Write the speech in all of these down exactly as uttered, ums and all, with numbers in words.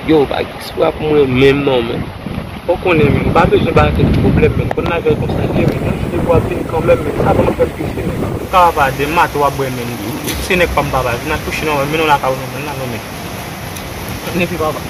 Yo, pa gen espwa pou mwen menm non, men. Ou konnen, men, ou pa bezwen ba tèt pwoblèm, men. Konn lagèy konsa l ye, men. Mwen di depi w ap vin kanmenm, men. Sa ban m fè plis, men. Ou ka pa de maten w ap bwè, men. Se nèg pa m papa. Vin al kouche non, men. Men non lakay ou non, men. La non, men. Nepi papa.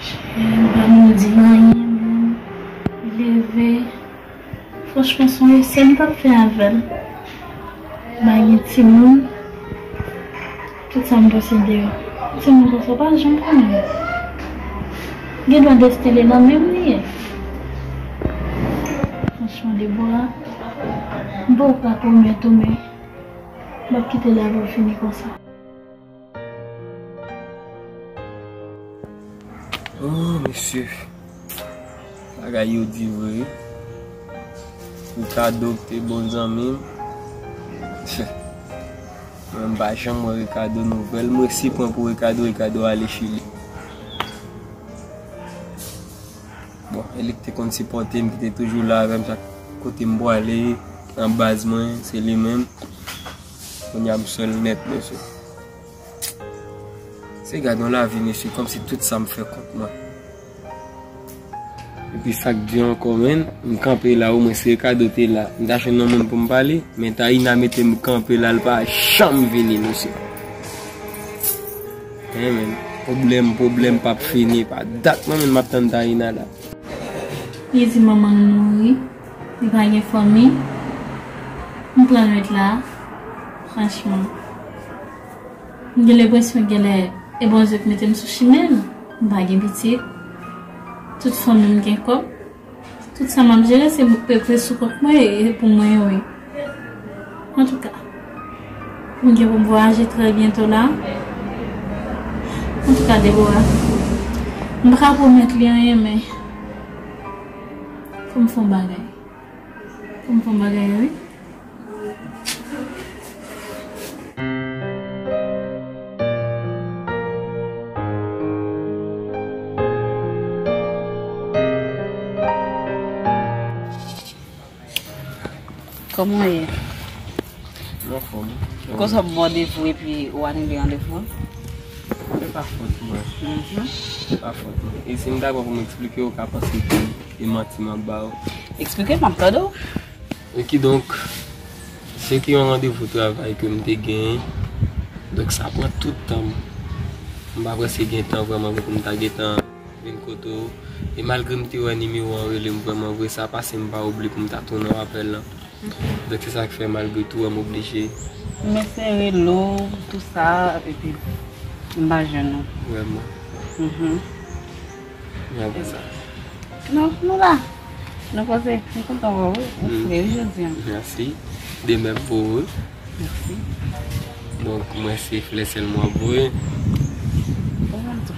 Chè, m pa menm di m anyen, menm. Li leve. Franchman, se yon esèn m t ap fè avè l. M pa gen timoun. Tout sa m panse deyò. Timoun konsa, w pa janm konnen. Gen dwa desten li nan men m li ye. Franchman, Debora, m poko ka pwomèt ou, men m ap kite l avè w fini konsa. Oh, mesye. Bagay yo di vre. Ricardo ki te bon zanmi m. Mwen, m pa janm wè Ricardo nouvèl. Mwen resi pran pou Ricardo, Ricardo ale Chili. Bon, e li ki te konn sipòte m, ki te toujou la avè m chak kote m pwale, nan baz mwen, se li menm. Kounye a m sèl nèt, mesye. Se gad yon lavi, mesye, kòmsi tout sa m fè kont mwen. Epi sa k di ankò, menn, m kanpe la, omwen si Ricardo te la, m ta jwenn yon moun pou m pale, men Taina mete m kanpe la, l pa janm vini, mesye. Hen, menn, pwoblèm, pwoblèm p ap fini, pa dat mwen menm m ap tann Taina la. Li di manman l mouri, li pa gen fanmi. M pran nwit la, franchman. M gen lenpresyon genlè e Bondye k mete m sou chimen l. M pa gen pitit. Tout fanmi m gen kòb. Tout sa m ap jere se, se sou kont mwen e pou mwen yo ye. Antouka, m gen pou m vwayaje trè byento la. Antouka, Debora, m pa ka pwomèt li anyen, men fò m fè yon bagay. Fò m fè yon bagay, wi. Kòman w ye? M anfòm. Konsa w ban randevou epi w anile randevou an? Se pa fòt mwen. Mhm. Se pa fòt mwen. E si m dakò pou m eksplike w, w ka panse ke e manti m ap ba w. Eksplike m, m ap tande w. E kidonk, se te yon randevou travay ke m te genyen. Donk, sa pran tout tan m. M pa panse gen tan vrèman pou m ta gentan vin kote w. E malgre m te wè nimewo an rele m vrèman vre, sa pase m pa oubli pou m ta tounen w apèl lan. Donk, se sa k fè, malgre tou, m oblije. M eseye rele w, tou sa, epi m pa jwenn ou. Vrèman. Mhm. Men apre sa? Non, nou la. Nou koze, m kontan wè w, wi. Ou fre, wi, jodi a. Mèsi. De mèm pou ou. Mèsi. Donk, mwen se flè sèlman ap voye. Ou menm tou.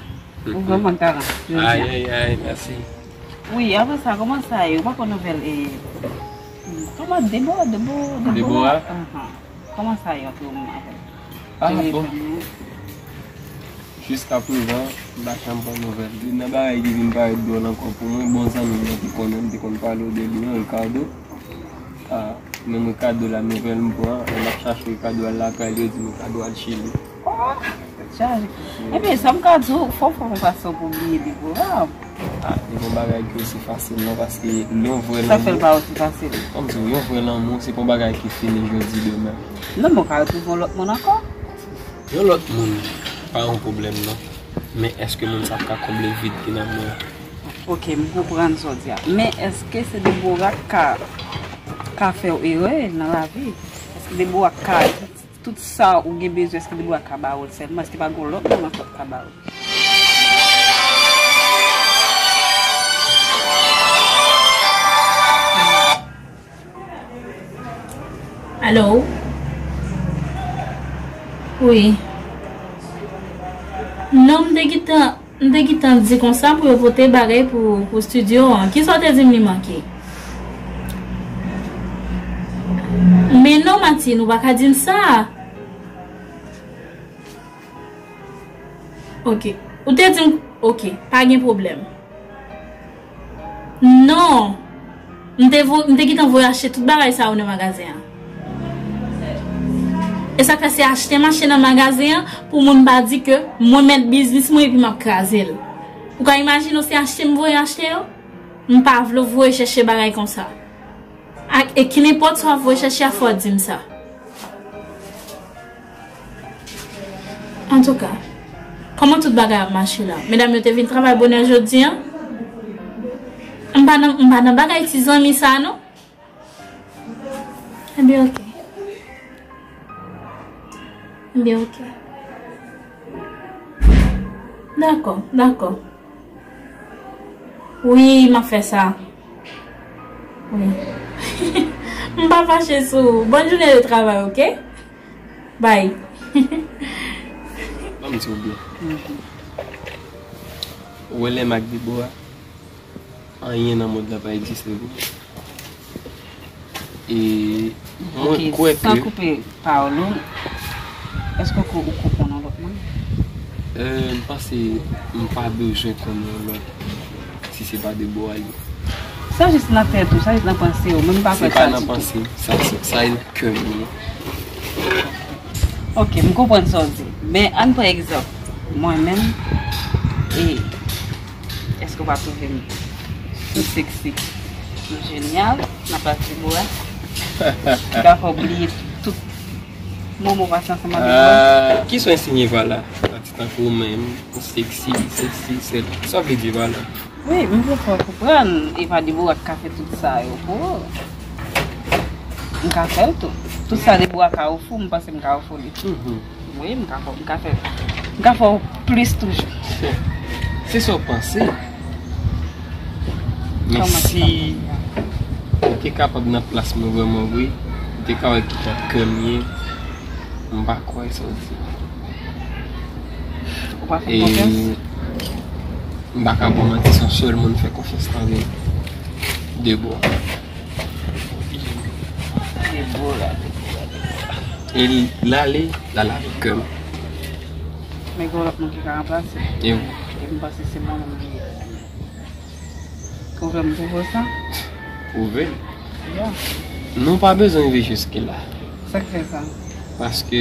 Ou vrèman galan, jodi a. Ay, ay, ay, mèsi. Wi, apre sa, kòman sa ye? Ou pa konn nouvèl, e, kòman Debo, Debo, Debo? Debora? Ahan. Kòman sa ye antre ou menm avè l? Ah, bon. Jiskaprezan, m pa janm pran nouvèl li. Nan bagay ki vin parèt dwòl ankò pou mwen, bon zanmi m nan te konnen, m te konn pale w de li, Ricardo. Ah, menm Ricardo la, nouvèl m pran, lè m ap chache Ricardo al lakay li, yo di m Ricardo al Chili. Oh, Chaje. Ebyen, sa m ka di w, fò w fè yon fason pou w bliye Debora. Ah, li gon bagay ki osi fasil non, paske lè yon vrè lanmou. Sa fè l pa osi fasil? Kòm di w, yon vrè lanmou, se pa yon bagay ki fini jodi, demen. Non, men w ka retwouve yon lòt moun ankò. Yon lòt moun, pa yon pwoblèm non. Men èske moun sa ap ka konble vid ki nan mwen an? Ok, m konprann sa w di a. Men èske se Debora k ka, ka fè w erè nan lavi? Èske Debora k ka, tout sa ou gen bezwen, èske Debora ka ba ou l sèlman? Èske pa gen lòt moun ankò k ka ba ou l? Alo? Wi. Non, m te gentan, m te gentan di konsa pou yo pote bagay pou, pou estidyo an. Kisa w te di m li manke? Men non, Martine, ou pa ka di m sa. Ok. Ou te di m, ok, pa gen pwoblèm. Non. M te vo-, m te gentan voye achte tout bagay sa yo nan magazen an. E sa k fè se achte m achte nan magazen an pou moun pa di ke mwen mèt biznis mwen epi m ap kraze l. Ou ka imajine w se achte m voye achte yo? M pa vle w voye chèche bagay konsa. Ak, e ki nenpòt sa w ap voye chèche a, fò w di m sa. Antouka, kòman tout bagay ap mache la? Medam yo te vin travay bonè jodi an? M pa nan, m pa nan bagay ti zanmi sa non. Ebyen, ok. Ebyen, ok. Dakò, dakò. Wi, m ap fè sa. Wi. M pa fache sou ou. Bòn jounen de travay, ok? Bye. Ban m di w byen. Ou wè lè m ak Debora, anyen nan mond lan pa egziste pou mwen. E mwen kwè ke. Ok, san koupe pawòl ou, èske ou, ou konprann yon lòt moun? Euh, m panse m pa bezwen konnen yon lòt si se pa Debora li. Sa jis nan tèt ou, sa jis nan panse ou, men m pa kwè sa ditou. Se pa nan panse m, sa, sa, sa e nan kè m li ye. Ok, m konprann sa w di. Men ann pran egzanp, mwen menm, e èske w pa twouve m, m seksi, m jenyal, nan plas Debora? Ki ka fè w bliye tout moman w pase ansanm avèk mwen? Ah, ki sa w ensinye pa la? Sa ti tankou ou menm, ou seksi, seksi, sèl. Sa w vle di pa la? Wi, m vle fè w konprann, e pa Debora k ka fè tout sa yo pou ou. M ka fè l tou. Tout sa Debora ka ofri w, m panse m ka ofri w li tou. Mhm. Wi, m ka fè, m ka fè, m ka fè w plis toujou. Se sa w panse. Men si ou te kapab nan plas mwen vrèman vre, ou te ka wè ki jan kè m ye, m pa kwè sa w di. Ou pa fè m konfyans? E m pa ka ba w manti, se yon sèl moun m fè konfyans nan vi m. Debora. Debora, Debora, Debora. E l ale, l ale avèk kè m. Men gen yon lòt moun ki ka ranplase. E wi. E m panse se mwen menm li ye. Ou vle m pwouve w sa? Pwouve l. Yeah. Nou pa bezwen rive jiske la. Sa k fè sa? Paske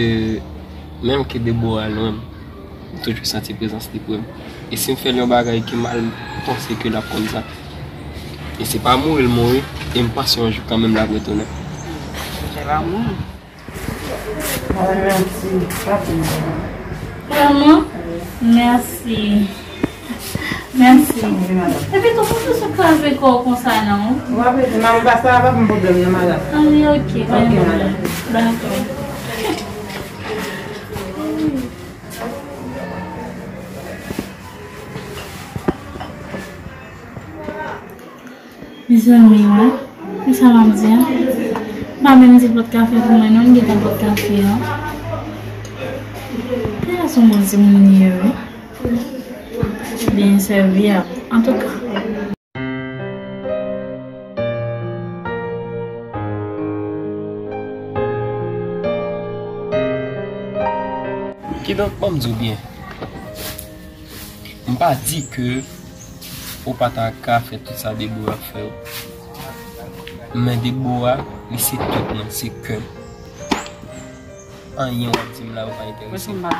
menm ke Debora lwen m, m toujou santi prezans li pre m. E si m fè l yon bagay ki mal, m panse ke l ap konn sa. E se pa mouri l mouri, e m panse yon jou kanmenm l ap retounen. Se lanmou. Vrèman? Mèsi. Mèsi. Epi tou, poukisa w kraze kò w konsa non? Ou pa vle di, manman pa sa, pa gen pwoblèm non, madanm. Ah wi, ok, pa gen pwoblèm. Dakò. Mezanmi, wi. Kisa m ap di a? M pa menm di pot kafe pou mwen non, m gentan pot kafe a. Deja se yon bon timoun li ye, wi. Byen sèvi a. Antouka. Kidonk, ban m di w byen. M pa di ke ou pa ta ka fè tout sa Debora ap fè yo. Men Debora, li se tout mwen, se kè m. Anyen w ap di m la, yo pa enterese m.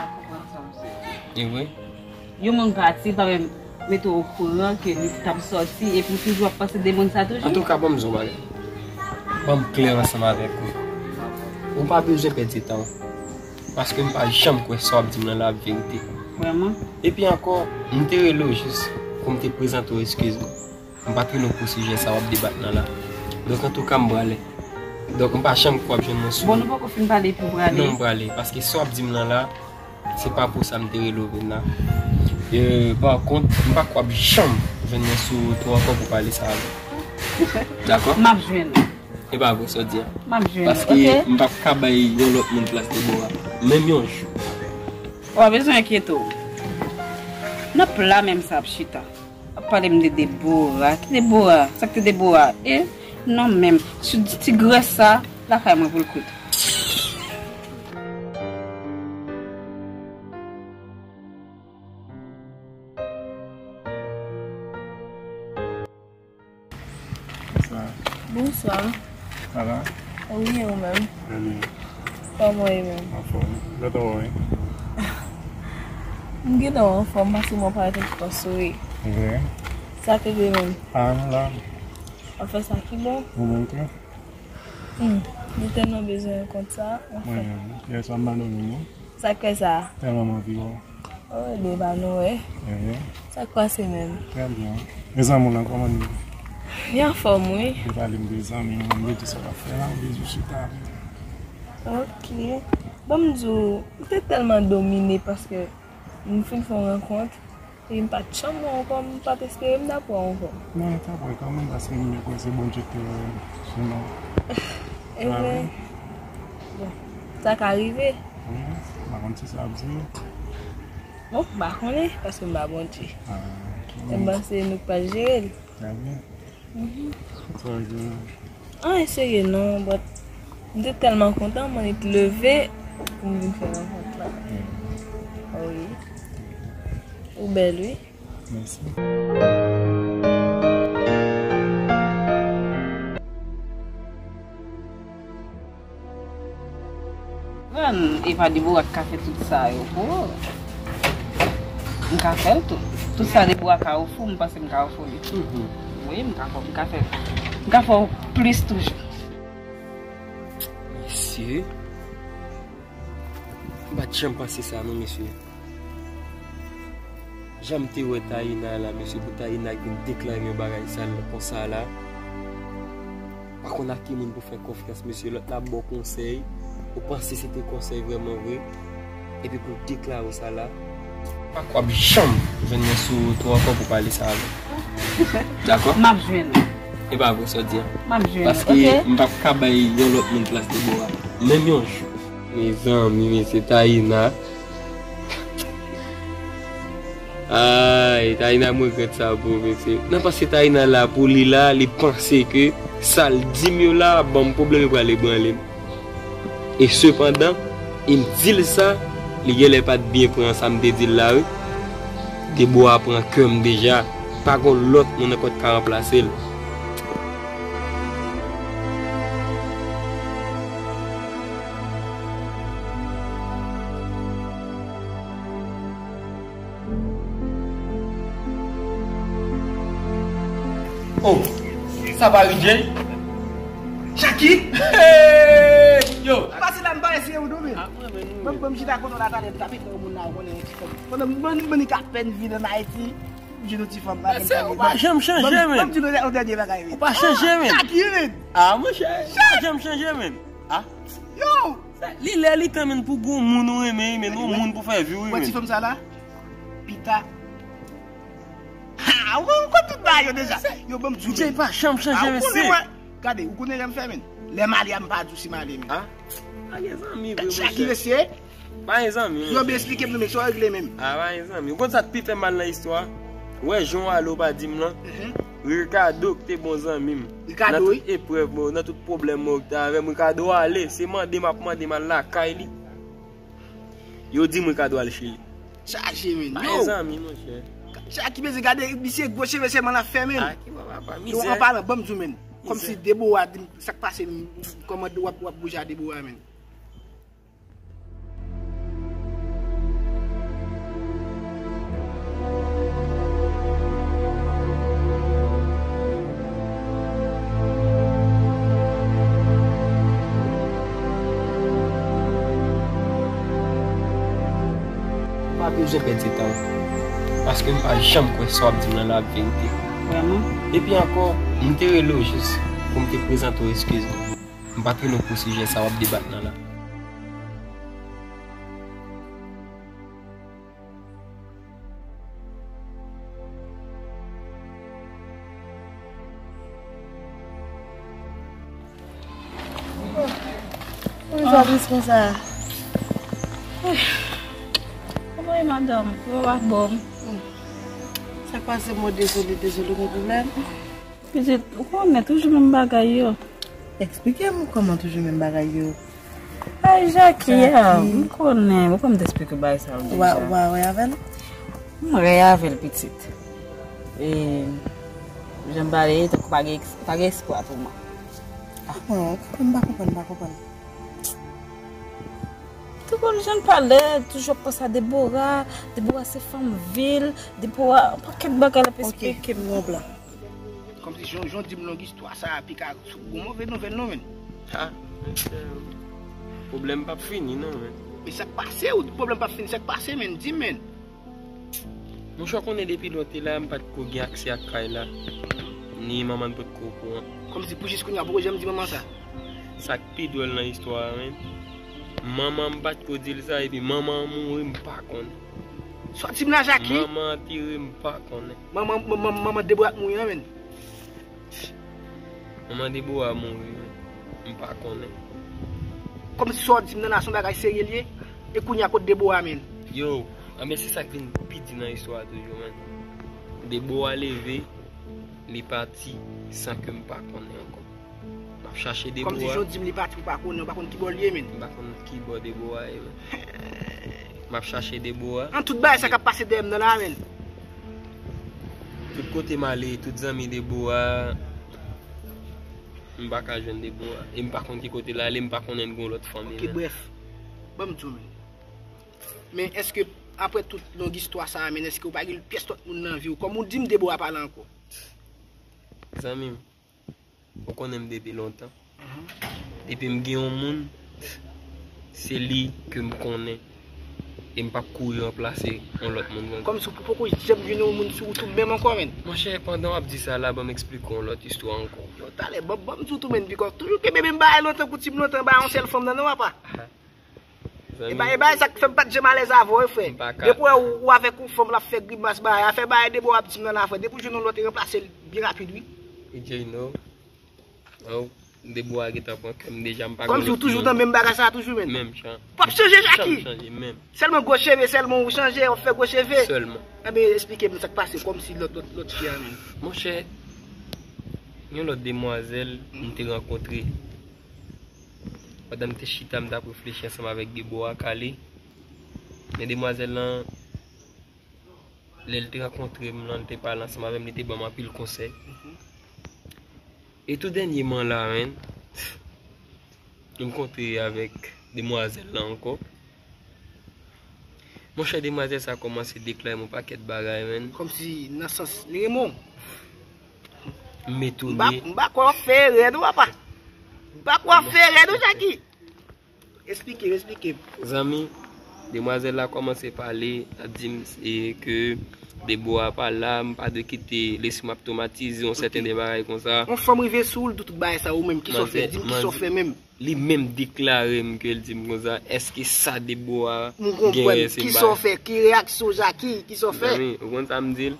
E vre? Yon moun pati, pa menm mete w okouran ke li t ap sòti, epi w toujou ap panse de moun sa toujou? Antouka, ban m di w yon bagay. Ban m klè ansanm avèk ou. Ou pa bezwen pèdi tan w. Paske m pa janm kwè sa w ap di m nan la ap verite. Vrèman? Epi ankò, m te rele w jis pou m te prezante w eskiz mwen. M pa t rele w pou sijè sa w ap debat nan la. Donk, antouka, m prale. Donk, m pa janm kwè w ap jwenn mwen sou. Bon, nou poko fin pale epi w prale? Non, m prale. Paske sa w ap di m nan la, se pa pou sa m te rele w vin la. E, pa kont, m pa kwè w ap janm jwenn mwen sou wout ou ankò pou pale sa avè w. Dakò? M ap jwenn ou. E pa vre sa w di a. M ap jwenn ou, paske m p ap ka bay yon lòt moun plas Debora. Menm yon jou. Ou pa bezwen enkyete w. N ap la menm sa ap chita. Ap pale m de Debora. Ki Debora? Sa k te Debora? E non menm. Sou ti grès sa, lakay mwen pou l kout. Bonswa. Bonswa. Sa va? Wi, ou menm? Trè byen. Kòman w ye menm? Anfòm. Jan w wè w ye? M gentan anfòm, paske mwen parèt yon ti pòs sou wi. Vre? Sa k rive menm? A, nou la. W ap fè sa ki bon? Ou menm tou? Hmm, m tèlman bezwen yon kont sa, anfen. Mwen menm, yè swa m pa dòmi non. Sa k fè sa? Tèlman m anvi wè w. Oh, Deba nou wè. Ehe. Sa k pase menm? Trè byen. E zanmi w lan, kòman n ye? Li anfòm, wi. Ou pale m de zanmi w, m te di sa w ap fè la, ou bezwen chita. Ok. Bon, m di w, m te tèlman domine paske m fin fè yon rankont, epi m pa t janm wè w ankò, m pa t espere m t ap wè w ankò. Non, e t ap wè kanmenm, paske m kwè se Bondye ki te wè w sou non. Ehe. Bon, sa ka rive. Wi, m pa konn si sa ap di. Bon, m pa konnen, paske m pa Bondye. Ah, ok. Men m panse nou k pral jere l. Trè byen. Mhm. Sa w di? Anyen serye non, but m te tèlman kontan, m annik leve pou m vin fè rankont la. Mm. Wi. Ou bèl, wi. Mèsi. Bon, e pa Debora k ka fè tout sa yo pou ou. M ka fè l tou. Tout sa Debora ka ofri w, m panse m ka ofri w li tou. Mhm. Wi, m ka fè, m ka fè, m ka fè w plis toujou. Mesye, m pa t janm panse sa non, mesye. Jan m te wè Taïna la, mesye, pou Taïna vin deklare yon bagay sal konsa la. Pa konn ak ki moun pou fè konfyans, mesye. Lòt la ap ba w konsèy, ou panse se te konsèy vrèman vre, epi pou w deklare sa la. Pa kwè w ap janm jwenn mwen sou wout ou ankò pou pale sa avè w. Dakò? M ap jwenn ou. E pa vre sa w di a. M ap jwenn ou, paske ok? M p ap ka bay yon lòt moun plas Debora. Menm yon jou. Mezanmi, mesye, Taïna. Ay, Taïna, m regrèt sa pou ou, mesye. Nan, paske Taïna la, pou li la, li panse ke sa l di m yo la ap ban m pwoblèm, yo pral ebranle m. E sepandan, e m di l sa, li genlè pa t byen pran sa m te di l la, wi. Debora pran kè m deja. Pa gon lòt moun ankò t ka ranplase l. Oh, sa pa Ridjey? Jackie? Hey! Yo! Pase la, m pa eseye ou tou, men. Ban m, ban m chita kote w la talè, m tape kè moun la, ou konnen yon ti fanm. Pandan m, ban m, ban m ka pèn vin ann Ayiti, m jwenn yon ti fanm la. Mesye, ou pa janm chanje, men. Ban m di nou yon dènye bagay, men. Ou pa chanje, men. Jackie, men. Ah, monchè, ou pa janm chanje, men. Ah. Yo! Li lè li tan, men, pou gon moun ou renmen, men, gon moun pou fè vi w, men. Wè ti fanm sa la? Pita. Ha, ou konn tout bagay yo deja. Yo ban m di w, men. Jay pa janm chanje, mesye. Gade, ou konnen jan m fè, men. Lè m ale a, m pa di w si m ale, men. Ah? Pa gen zanmi vre, monchè. Jackie, mesye. Pa gen zanmi, monchè. Yo byen esplike m, men, sa w regle menm. Ah, pa gen zanmi. Ou konn sa k pi fè mal nan istwa? Wè, jan w ale, ou pa di m lan. Mhm. Ricardo ki te bon zanmi m. Ricardo, wi. Nan tout eprèv mwen, nan tout pwoblèm mwen, ou te avè m. Ricardo ale, se mande m ap mande m al lakay li. Yo di m Ricardo al Chili. Chaje, men. Pa gen zanmi, monchè. Jackie, mesye, gade, misye gwo cheve sèlman l ap fè, men. Ah, ki papa, mizè. Yo, an palan, ban m di w, men. Kòmsi Debora, di m, sa k pase, kòman w ap, w ap bouje a Debora, men. Ou bezwen pèdi tan w. Paske m pa janm kwè sa w ap di m nan la ap verite. Vrèman? Epi ankò, m te rele w jis pou m te prezante w eskiz mwen. M pa t rele w pou sijè sa w ap debat nan la. Poukisa w tris konsa? Kòman w ye, madanm? Kòman w ak bòm? Sa k pase, mwen dezole, dezole, gen pwoblèm? Pitit, ou konnen, toujou menm bagay yo. Eksplike m kòman toujou menm bagay yo. Ay, Jackie, a, Jackie. M konnen, ou pa m te eksplike bagay sa yo deja. Ou pa wè avè l? M rè avè l, pitit. E, jan m pale, tankou pa gen, pa gen espwa pou mwen. Ah, mwen, m pa konprann, m pa konprann. Tankou jan m pale, toujou ap panse a Debora, Debora se fanm vil, Debora, yon pakèt bagay l ap eksplike m. Ok, m pran plan. Kòmsi jan, jan w di m long istwa sa a, pi ka sou gon move nouvèl non, menn. Ha, mesye, pwoblèm p ap fini non, menn. Men sa k pase, ou di pwoblèm p ap fini, sa k pase, menn? Di m, menn. Monchè, w konnen depi lè w te la, m pa t ko gen aksè ak kay la. Ni manman m pa t ko okouran. Kòmsi pou jis kounye a, ou poko janm di manman sa? Sa k pi dwòl nan istwa a, menn, manman m pa t ko di l sa, epi manman an mouri, m pa konnen. Sa w di m la, Jackie? Manman anpire, m pa konnen. Manman, manman, manman Debora t mouri an, menn. Manman Debora mouri, menn. M pa konnen. Kòmsi sa w di m nan la, se yon bagay serye l ye? E kounye a, kot Debora, menn? Yo, anben, se sa k vin pi di nan istwa a toujou, menn. Debora leve, li pati san ke m pa konnen ankò. M ap chache Debora. Kòmsi jan w di m li pati, ou pa konnen, ou pa konn ki bò l ye, menn. M pa konn ki bò Debora ye, menn. M ap chache Debora. An tout bagay sa k ap pase dèyè m nan la, menn. Tout kote m ale, tout zanmi Debora, m pa ka jwenn Debora. E m pa konn ki kote l ale, m pa konnen l gon lòt fanmi, menn. Ok, brèf. Ban m di w, menn. Men èske, apre tout long istwa sa a, menn, èske w pa gen pyès lòt moun nan vi w? Kòm ou di m Debora pa la ankò. Zanmi m, ou konnen m depi lontan. Depi m gen yon moun, se li ke m konnen. E m p ap kouri ranplase yon lòt moun ankò. Kòmsi w poko janm jwenn yon moun sou wout ou menm ankò, menn. Monchè, pandan w ap di sa la, ban m eksplike w yon lòt istwa ankò. Yo, talè, ban, ban m di w tou, menn, bikòz toujou kenbe menm bagay lontan, koutim lontan, ba yon sèl fanm nan, non, papa. E ba, e ba, e sa k fè m pa t janm alèz avè w, wi, frè. Depi w wè ou, ou avèk yon fanm, l ap fè grimas, bagay, afè bagay Debora ap di m nan la, frè. Depi w jwenn yon lòt, e ranplase l byen rapid, wi. E Jay, no. Oh, Debora gentan pran kè m deja, m pa gen lòt moun. Kòmsi w toujou nan menm bagay sa a toujou, menn. Menm jan. W p ap chanje, Jackie. Janm chanje, menm. Sèlman gwo cheve, sèlman ou chanje, w ap fè gwo cheve. Sèlman. Enben, eksplike m sa k pase, kòmsi lòt, lòt, lòt fi a, menn. Monchè, yon lòt demwazèl m te rankontre. Pandan m te chita, m t ap reflechi ansanm avèk Debora Kale. Men demwazèl lan, lè l te rankontre m lan, l te pale ansanm avè m, li te ban m anpil konsèy. E tou dènyèman la, menn, m kontre avèk demwazèl lan ankò. Monchè, demwazèl sa kòmanse deklare m yon pakèt bagay, menn. Kòmsi nan sans li renmen w. M etone. M pa, m pa kwè w ap fè erè non, papa. M pa kwè w ap fè erè non, Jackie. Eksplike, eksplike m. Zanmi, demwazèl la kòmanse pale, l ap di m, e, ke Debora pa la, m pa dwe kite lespri m ap twomatize, yon sèten de bagay konsa. Yon fanm rive sou w, l di w tout bagay sa, ou menm, kisa w fè? Di m kisa w fè menm. Li menm deklare m ke l di m konsa, èske sa Debora genyen se m bay? M konprann. Kisa w fè? Ki reyaksyon Jackie? Kisa w fè? Zanmi, ou konn sa m di l?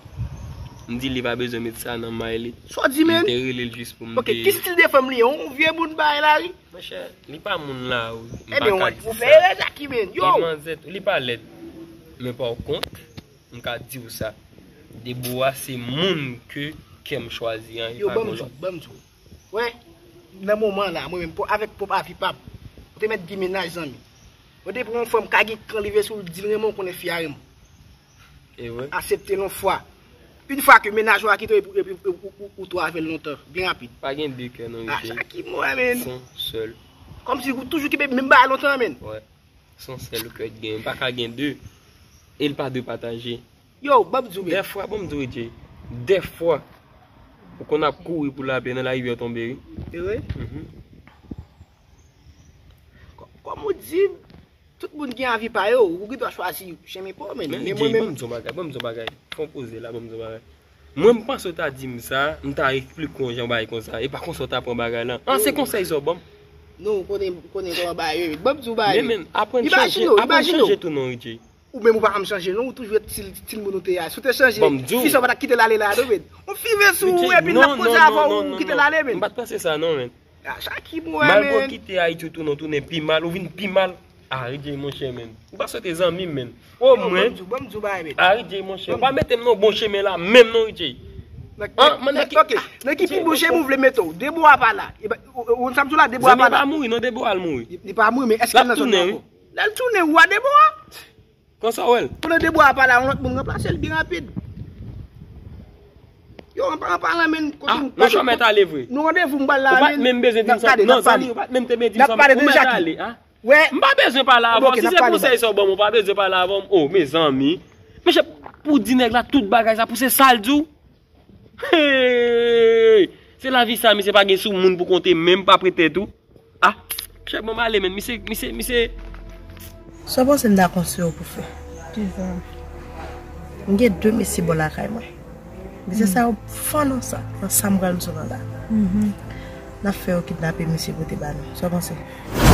M di li pa bezwen met sa nan may li. Sa w di, menn? M te rele l jis pou m te... Ok, ki stil de fanm li ye? Yon vye moun bay la, wi. Monchè, li pa moun la, wi. M pa ka di sa. Ebyen, ou fè erè, Jackie, menn. Yo! Li manzè tou, li pa lèd. Men pa kont, m ka di w sa. Debora se moun ke kè m chwazi an, e pa gon lòt. Yo, ban m di w, ban m di w. Wè, nan moman la, mwen menm, pou, avèk pwòp avi pa m, ou te mèt gen mennaj, zanmi. Ou depi yon fanm ka gen kan li vle sou l, di l renmen w, konnen fi a renmen w. E vre. Aksepte l yon fwa. Yon fwa ke mennaj ou a kite w, epi, epi, epi ou, ou, ou tou avè l lontan, byen rapid. Pa gen de kè non, Richie. A, sa ki mwen, menn. Son sèl. Kòmsi ou toujou kenbe menm bagay lontan, menn. Wè. Son sèl kè k gen. Pa ka gen de. E l pa dwe pataje. Yo, ban m di w, menn. Dèfwa, ban m di w, Richie. Dèfwa, ou konn ap kouri pou lapè nan larivyè w tonbe, wi. E vre? Mhm. Kò-, kòm ou di m, Tout moun gen avi pa yo, ou gen dwa chwazi chemen pa w, men. Men mwen menm, ban m di w bagay, ban m di w bagay. Fè w poze la, ban m di w bagay. Mwen, m panse w ta di m sa, m ta eksplike w yon jan bagay konsa. E pa konsa w ta pran bagay lan. An, se konsèy sa w ban m. Non, ou konnen, ou konnen kòman bagay yo ye. Ban m di w bagay. Men, men, aprann chanje, aprann chanje tou non, Richie. Ou menm ou pa janm chanje non, ou toujou ret stil, stil moun ou te a. Si w te chanje, fi sa w pa t ap kite l ale la non, men. Ou five sou ou, epi l ap poze avè w, ou kite l ale, men. M pa t panse sa non, men. A, Shaki, mwen, men. Malgre w kite Ayiti, ou tounen, ou tounen pi mal, ou vin pi mal. A, Richie, monchè, men. Ou pa swete zanmi m, men. O mwen. Ban m di w bagay, men. A, Richie, monchè. Ou pa mete m nan bon chemen la, menm non, Richie. Nan ki pi bon chemen ou vle mete w? Debo a pa la. Ou konn sa m di w la, Debo a pa la. Zanmi pa mouri, non, Debo al mouri. Li pa mouri, men èske l nan zòn nan ankò? Lè l tounen, ou a Debo a. Konsa w wè l? Pandan Debo a pa la, yon lòt moun ranplase l byen rapid. Yo, an pa, an palan, men, kote m pase. Non, sa mèt ale vre. Nou randevou m pral la, men. Ou pa t menm bezwen di m sa. Non, zanmi, ou pa t menm te bezwen di m sa. Ou mèt ale, a. M pa bezwen pale avè w. Si se konsèy sa w ban m, ou pa bezwen pale avè m. O, mezanmi. Mesye, pou di nèg la tout bagay sa, pou se sa l di w. Hey! Se lavi sa, misye pa gen sou moun pou konte, menm pa prete tou. A, chèf, ban m ale, men. Misye, misye, misye. Sa w panse m ta konseye w pou fè? Kisa? M gen de mesye bò lakay mwen. Mesye sa yo fò nan sa, nan sa m pral di w lan la. N ap fè yo kidnape misye pote ba nou. Sa w panse?